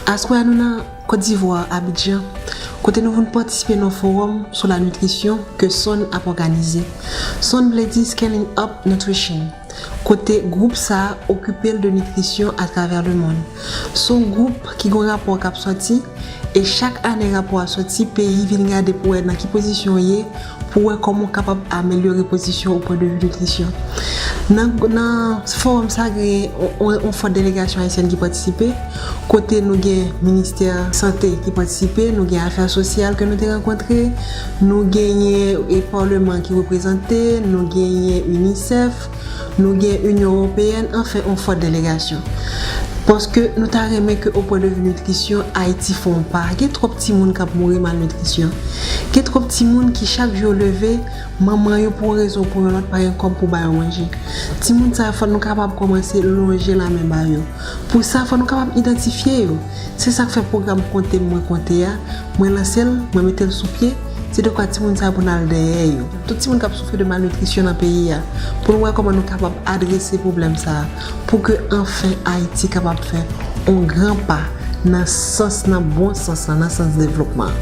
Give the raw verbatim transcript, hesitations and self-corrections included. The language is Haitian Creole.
Aswè a nou nan Kòt Divwa, Abidjan, kote nou vin patisipe nan fowòm sou la nitrisyon ke SON ap òganize. SON vle di Scaling Up Nutrition, kote gwoup sa a okipe l de nitrisyon atravè lemonn. Se yon gwoup ki gen yon rapò k ap sòti, e chak ane rapò a sòti, peyi vin gade pou wè nan ki pozisyon w ye, pou wè kòman w kapab amelyore pozisyon w o pwen de vi nitrisyon. Nan, nan fowòm sa, gen yon, yon, yon fòt delegasyon ayisyèn ki patisipe, kote nou gen ministè sante ki patisipe, nou gen afè sosyal ke nou te rankontre, nou genyen e palman ki reprezante, nou genyen UNICEF, nou gen Inyon Ewopeyèn, anfen, yon fòt delegasyon. Paske nou ta renmen ke o pwen de vi nitrisyon, Ayiti fè yon pa. Gen twòp timoun k ap mouri malnitrisyon. Gen twòp timoun ki chak jou yo leve, manman yo pou yon rezon ou pou yon lòt pa gen kòb pou ba yo manje. Timoun sa yo, fò nou kapab kòmanse lonje lamen ba yo. Pou sa, fò nou kapab idantifye yo. Se sa k fè pwogram Konte m mwen konte a, mwen lanse l, mwen mete l sou pye. Se dekwa timoun sa yo pou n al dèyè yo. Tout timoun k ap soufri de malnitrisyon nan peyi a, pou nou wè kòman nou kapab adrese pwoblèm sa a, pou ke anfen Ayiti kapab fè yon gran pa nan sans, nan bon sans lan, nan sans devlopman.